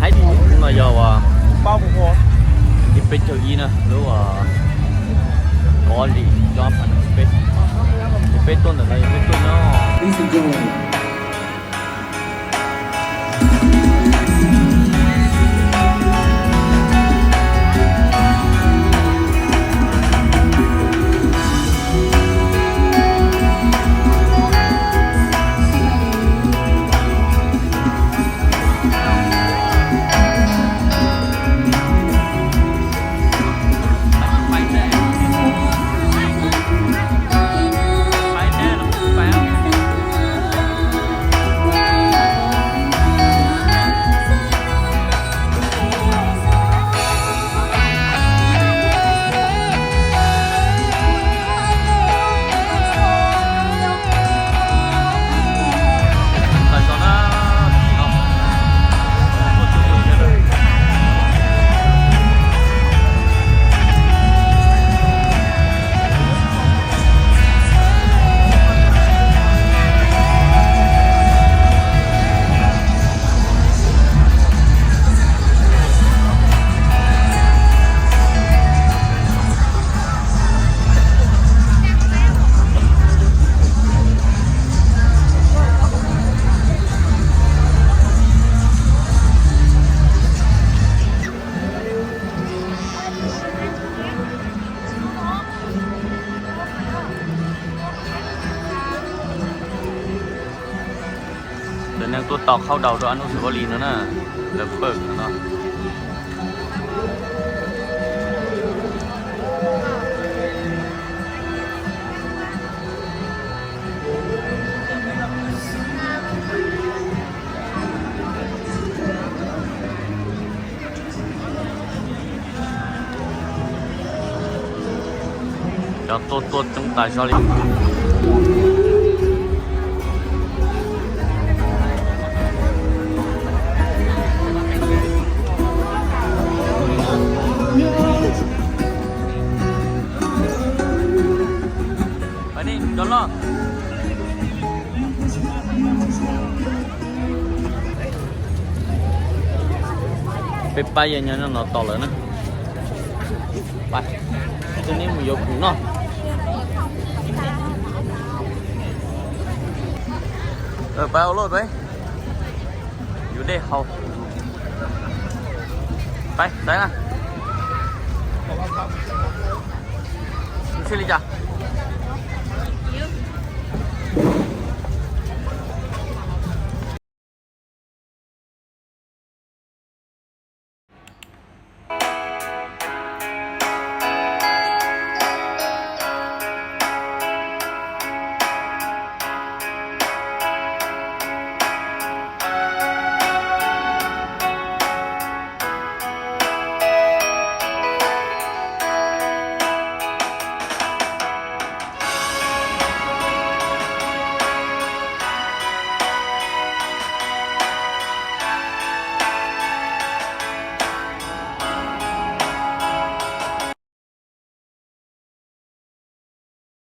Hais tias no yog uas peb caug ib na, lub uas kov lim cov peb, peb tuaj ntawm no yog peb tuaj nyob. Cov neeg tuaj tos qhau daus rau Ab Nub Xeem Pab Lis no na, lawv pawg no. Cov tuaj tuaj coob tas zog li. Peb pab yawg nyob no tos lawm na. Pab, tus neb mus yuav kuv noj. Pab ua luaj peb yuav dej haus. Pab, saib na. Ntshe li cas?